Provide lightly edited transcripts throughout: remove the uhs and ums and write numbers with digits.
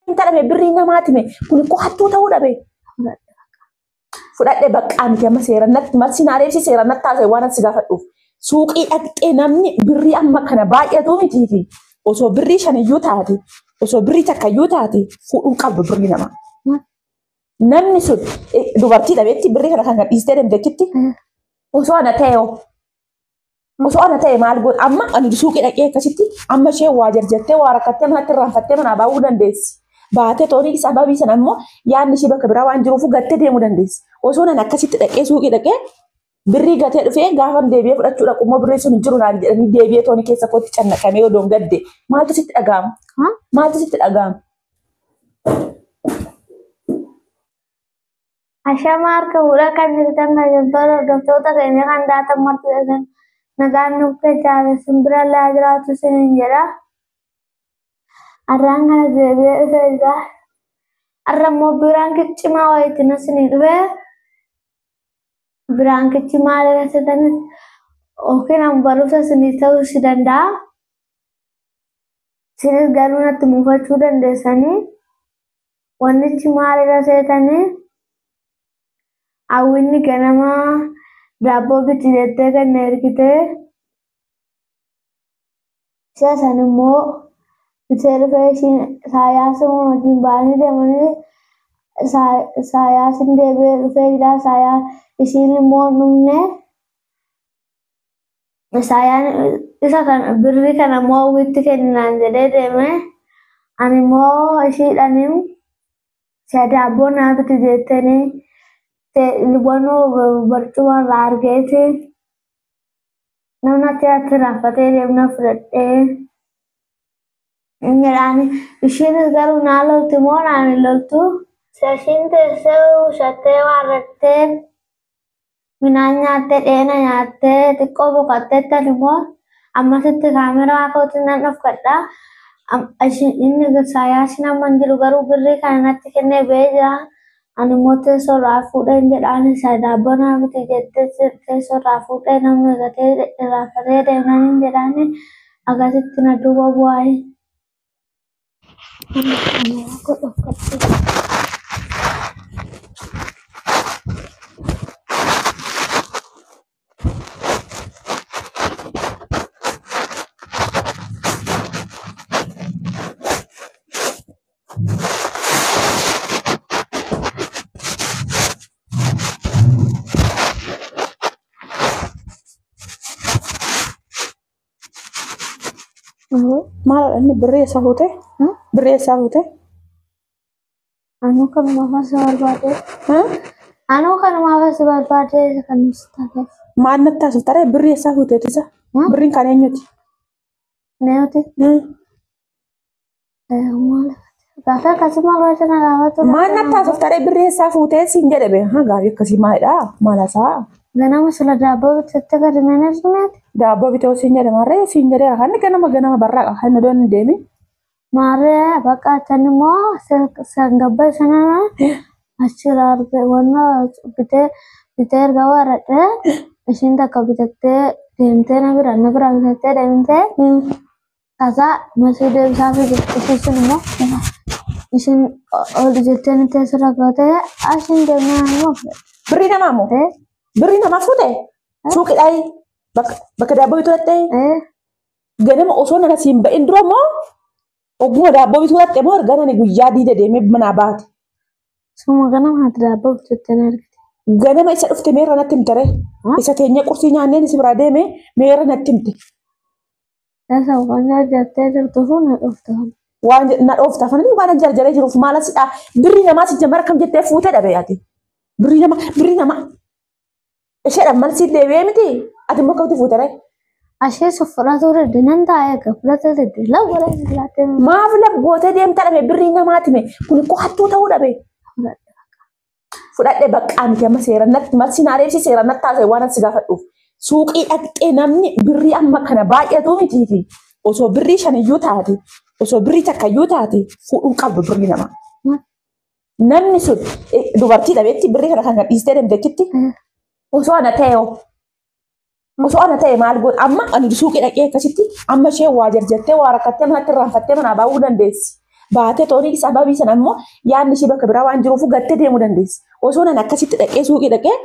Intala birrii namaati mee kun koo hattuu ta'uu dhabe. Fudhadhe baqqaa miti amma seera natti marsi na adeemsi seera natti taasise waan asi gaafadhuuf. Suuqii dhaqxee namni birrii amma kana baay'atu mitiiti. Osoo birrii shaniyyuu taate, osoo birrii takkayyuu taate fuudhuun qabdu birrii namaa. Namni sun dubartii dhabeetti birrii kana kan gadhiistee deemteetti osoo ana ta'e hoo? Osoo ana ta'e maal godha? Amma ani suuqii dhaqee akkasitti amma ishee waa jarjartee waa rakkattee manatti irraanfattee manaa baa'uu dandeessi. Baatee toonii sababii sana immoo yaadni ishee bakka biraa waan jiruuf gattee deemuu dandeessi. Osoo nan akkasitti dhaqee suuqii dhaqee birrii gatee dhufee gaafa deebi'ee fudhachuu dhaqu immoo birrii sun hin jiru naan jedhanii deebi'ee toonii keessa kootti cannaqamee odoon gadde maaltu sitti dhaga'ama? Maaltu sitti dhaga'ama? Ashama harka fuudhaa kan jirtan kabajamtoota hordoftoota keenya kan daatan marti jedhan nagaan nuuf jaalala simbira laa jiraatu isiniin jedha. Har'aan kana deebi'ee dhufee jira. Har'a immoo biraanki cimaa wayiitiin isinii dhufee biraankichi maal irratti yookiin barumsa isinii ta'uu si danda'a. Isinis garuu natti muufachuu dandeessanii wannichi maal irra seetanii hawwinni ganama daabboo biti jettee kan na ergite ishee san immoo bitee dhufee ishiin saayaasuma wajjin ba'anii deemanii saayaasin deebi'ee dhufee jira. Saayaa ishiin immoo dhumne saayaan isa kana birrii kana immoo hawwitti kenninaan jedhee deeme. Ani immoo ishiidhaniin si'a daabboo naa biti jettanii wanoo barcuma irraa argeeti namni achi irratti raaffatee deemna fudhadhee jedhaan. Ishiinis garuu naa lolti moo naan hin loltu? Ishiin teessee ushattee waarrattee midhaan nyaattee dheena nyaattee xiqqoo boqotteettan immoo ammasitti kaameraa kootiin nan dhofkadha. Inni saayaasin amma hin jiru garuu birrii kana natti kennee ba'ee jira. Ani immoo teessoo irraa fuudheen jedhaan isa daabboo naa biti jettee teessoo irraa fuudhee namni gatee irraanfatee deemnaan jedhaan akkasitti na duuba bu'aayi. Kaameraa koo dhofkadhe. Maal inni birrii eessaa fuute? Birrii eessaa fuute? Anuu kanumaaf asi barbaade. Anuu kanumaaf asi barbaade kan nuti taateef. Maal natti taasifta ree? Birrii eessaa fuuteeti isa? Birriin kan eenyuti? Neeti. Gaafa akkasuma gocha na gaafatu. Maal natti taasifta ree? Birrii eessaa fuutee siin jedhe bee? Gaafii akkasii maalidha? Maal hasaa? Ganama sila daabboo bitattee gadi nan ergineeti. Daabboo bitee siin jedhe maarree siin jedheera. Kan ganama ganama barraaqa kan odoon hin deemin. Maarree bakka achan immoo sangabba sana achirraa arge wanna bitee bitee erga warradhee ishiin takka bitattee deemtee na bira bitattee deemtee kasaa masii deebisaa fi ishiin sun immoo ishiin ol jettee ni teessirra gootee ashiin deemnee immoo Birrii namaa moo? Birrii namaa fuute? Suuqii dhaayi bakka daabboo bituu dhattee? Ganama osoo nana siin ba'in dura moo oguma daabboo bituu dhatte moo erga nani guyyaa diida deemee manaa baate? Suma ganama haati daabboo bitattee na ergite. Ganama isa dhufte meerra natti himte ree? Isa teenyee qursii nyaanneen si biraa deeme meerra natti himte? Isa waan jarjartee jirtu sun na dhufte. Waan na dhoofta afaan waan jarjaree jiruuf maal asidha? Birrii namaa si jammara kam jettee fuutee dhabe ati? Birrii namaa birrii namaa isheedhaaf mal siif deebi'ee miti? Ati immoo akkamitti fuute ree? Ashee sun fudhatuu didde nan taa'ee egaa fudhatuu didde lawwalee filaattee. Maaf laggootee deemta dhabe birrii namaati mee kun koo hattuu ta'uu dhabe. Fudhadhe baqqaa miti amma seera natti marsi na adeemsi seera natti taasise waan asi gaafadhuuf. Suuqii dhaqxee namni birrii amma kana baay'atu mitiiti. Osoo birrii shaniyyuu taate, osoo birrii takkayyuu taate fuudhuun qabdu birrii namaa. Namni sun dubartii dhabeetti birrii kana kan gadhiistee deemteetti osoo ana ta'e hoo? Osoo ana ta'e maal godha? Amma ani suuqii dhaqee akkasitti amma ishee waa jarjartee waa rakkattee manatti irraanfattee manaa baa'uu dandeessi. Baatee toonii sababii sana immoo yaadni ishee bakka biraa waan jiruuf gattee deemuu dandeessi. Osoo nan akkasitti dhaqee suuqii dhaqee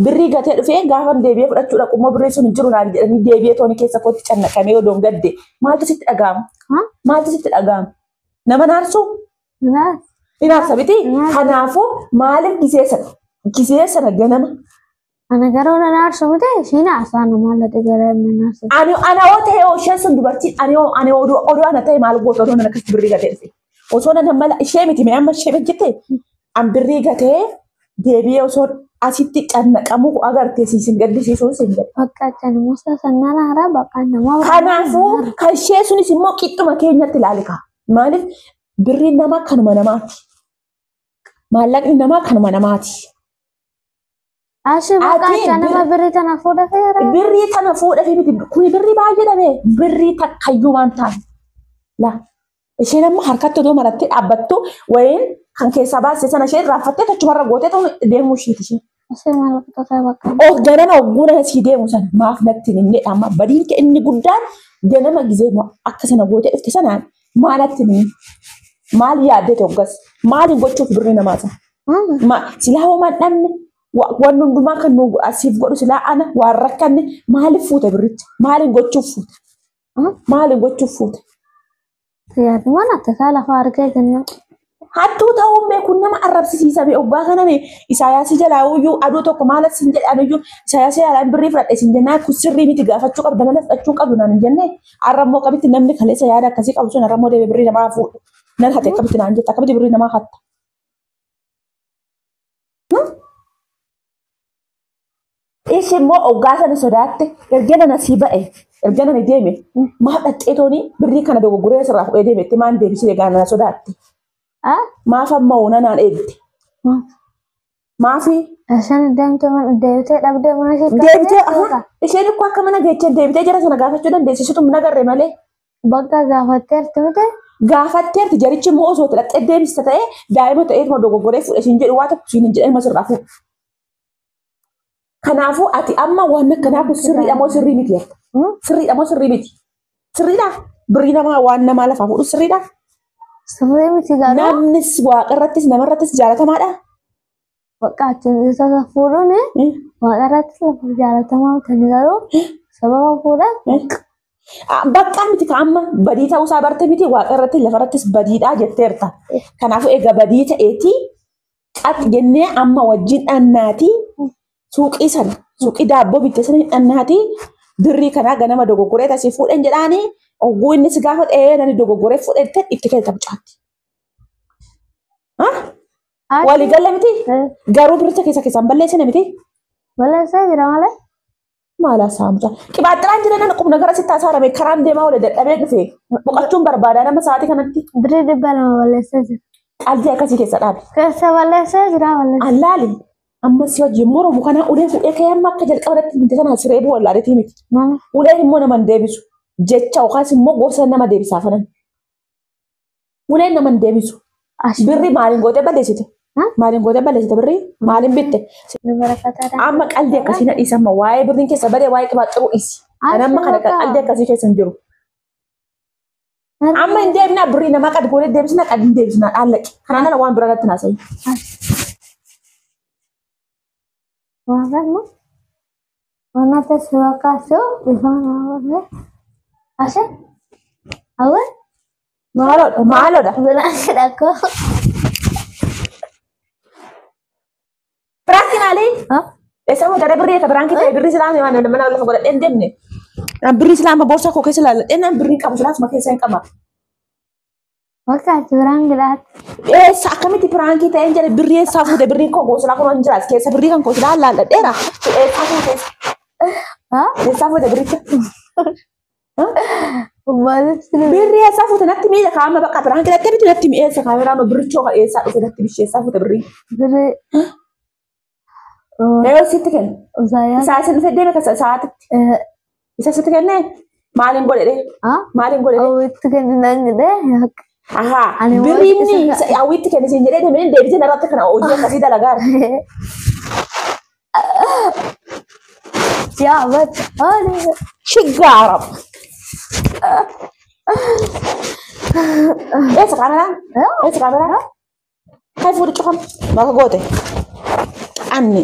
birrii gatee dhufee gaafa deebi'ee fudhachuu dhaqu immoo birrii sun hin jiru naan jedhanii deebi'ee toonii keessa kootti cannaqamee odoon gadde maaltu sitti dhaga'ama? Maaltu sitti dhaga'ama? Nama naarsuu? Inaarsa miti? Kanaafuu maaliif gisee sana ganama? Ana garuu na naarsu miti ishiin haasaan maallaqa gara na naarsu. Ani ana yoo ta'e isheen sun dubartiin ani oduu ana ta'e maal goota odoo nan akkasitti birrii gatee dhufe. Osoo nan mala ishee miti mee amma ishee jette an birrii gatee deebi'ee osoo asitti cannaqamuu agartee siin gaddisiisuun siin jedhe. Bakka canmuusa sannaan haaraa bakka nama. Kanaafuu kan ishee sunis immoo qixxuma keenyatti ilaalika. Maaliif birriin namaa kanuma namaati. Maallaqni namaa kanuma namaati. Ashi bakka nama birrii tana fuudha feera. Birrii tana fuudha fi miti kuni birrii baay'ee dhabe birrii takkayyuu waan taane. La isheen amma harkatti odoo marattee dhaabbattu wayiin kan keessaa baase sana isheen raaffattee tachumarra gootee ta'u deemuu isheeti isheen. Isheen maallaqa tokko bakka. Of ganama ogguura sii deemu sana maaf natti hin himne amma badiin kee inni guddaan ganama gizee akka sana gootee dhufte sanaan maalatti ni maal yaaddee hoggas maaliin gochuuf birrii namaa sana. Silaa homaa dhabne waan hundumaa kan nu asiif godhu silaa ana waan rakkanne maaliif fuute birricha maaliin gochuuf fuute maaliin gochuuf fuute. Yaaduma natti lafa argee kenna. Hattuu ta'uun beekuun nama arrabsiisa bee obbaa kana Isaayaasii jalaa iyyuu aduu tokko maal siin jedhan iyyuu Isaayaasii jalaan birrii fudhadhe siin jennaan kun sirrii miti gaafachuu qabda malee fudhachuu qabdu naan hin jenne arrammoo qabitti namni kaleessa yaada akkasii qabu sun arrammoo deemee birrii namaa fuudhu nan hate akkamitti naan jette akkamitti birrii namaa hatta. Ishee immoo oggaa sana sodaatte erga nana sii ba'e erga nani deeme maaf dhaqxee toonii birrii kana dogoggoree sirraa fuudhee deeme itti maan deebisee egaa nana sodaatte. Maaf amma oona naan eegde. Maafi? Isheen deebitee dhabdee mana ishee Deebitee isheen ikkoo akka mana geechee deebitee jara sana gaafachuu dandeessi situ nagarre malee. Bakka gaafatteerti miti? Gaafatteerti jarichi immoo osoo dhaqxee deebista ta'ee daa'ima ta'eetuma dogoggoree fuudhe siin jedhu waa tokko siin hin jedhan sirraa fuudhu. Kanaafuu ati amma waan akkanaa kun sirriidha moo sirrii miti jetta? Sirriidha moo sirrii miti? Sirriidha? Birrii namaa waan namaa lafaa fuudhu sirriidha? Sirrii miti garuu. Namnis waaqarrattis namarrattis jaalatamaadha. Bakka achiin isa fuudhuun waaqarrattis lafa jaalatamaa miti garuu sababa fuudhan. Bakka miti ka amma badii ta'uusaa barte miti waaqarratti lafarrattis badiidha jetteerta. Kanaafuu egaa badii ta'eetii qat jennee amma wajjin dhannaatii suuqii sana suuqii daabboo bitte sana hin dhannaatii birrii kanaa ganama dogoggoree tasii fuudhan jedhaanii oguu inni si gaafa dhahee nani dogoggoree fuudhette itti kennita mucaatti. Walii galla miti? Garuu birricha keessa keessaan balleessine miti? Balleessee jira malee. Maal haasaa mucaa? Qibaaxxiraan jira nan qubna gara sitti hasaarame karaan deemaa oole dadhabee dhufe boqochuun barbaada nama sa'aatii kanatti. Birrii 200 balleessee jira. Qalbii akkasii keessa dhaabe. Keessa balleessee jira balleessee. Allaali. Amma si wajjin moromu kana ulee fuudhee ka'ee amma akka jalqaba irratti miti sana siree bu'u wallaaleetii miti. Uleen immoo nama hin deebisu. Jecha yookaas immoo gorsa nama deebisaa fanan. Uleen nama hin deebisu. Birrii maaliin gootee balleessite? Maaliin gootee balleessite birrii? Maaliin bitte? Amma qalbii akkasii na dhiisa amma waa'ee birriin keessa badee waa'ee qibaaxxiruu dhiisi. Ani amma kana qalbii akkasii keessa hin jiru. Amma hin deebinaa birrii namaa qad goonee deebisnaa qad hin deebisnaa dhaallaqi. Kanaan ala waan biraa irratti naasayi. Maafamma? Wanata siwakaasuu ifaan Ashe? Awwe? Maaloodha maaloodha. Biraan dhaqoo. Biraanki maali? Eessa fuutee birrii akka biraankii ta'e birrii silaa waan mana lafa godhadhee hin deemne. Birrii silaa amma boorsaa koo keessa ilaalladhee naan birrii qabu silaa asuma keessa hin qaba. Bakka achi biraan gidhaatti. Eessa akkamitti biraankii ta'een jedhe birrii eessaa fuute birriin koo silaa kun hin jiraas keessa birrii kan koo silaa laalladheera. Eessaa fuute? Eessaa fuute birricha? Birrii eessaa fuute natti miidha kaama bakka biraankii natti miti natti mi'eessa kaameraan birrichoo kan eessaa dhufe natti bisheessaa fuute birrii. Birrii. Yeroo sitti kenne. Isaa isin dhufe deeme kasa sa'aatitti. Isa sitti kenne maaliin godhedhe? Maaliin godhedhe? Hawwiitti kenne naan jedhee. Ahaa birriin hawwiitti kenne siin jedhee deemee deebisee narratti kana hojii akkasii dalagaa. Yaa bat. Shiggaarab. Eessa kaameraan? Eessa kaameraan? Kai fuudhi cufam. Bakka goote. Anni.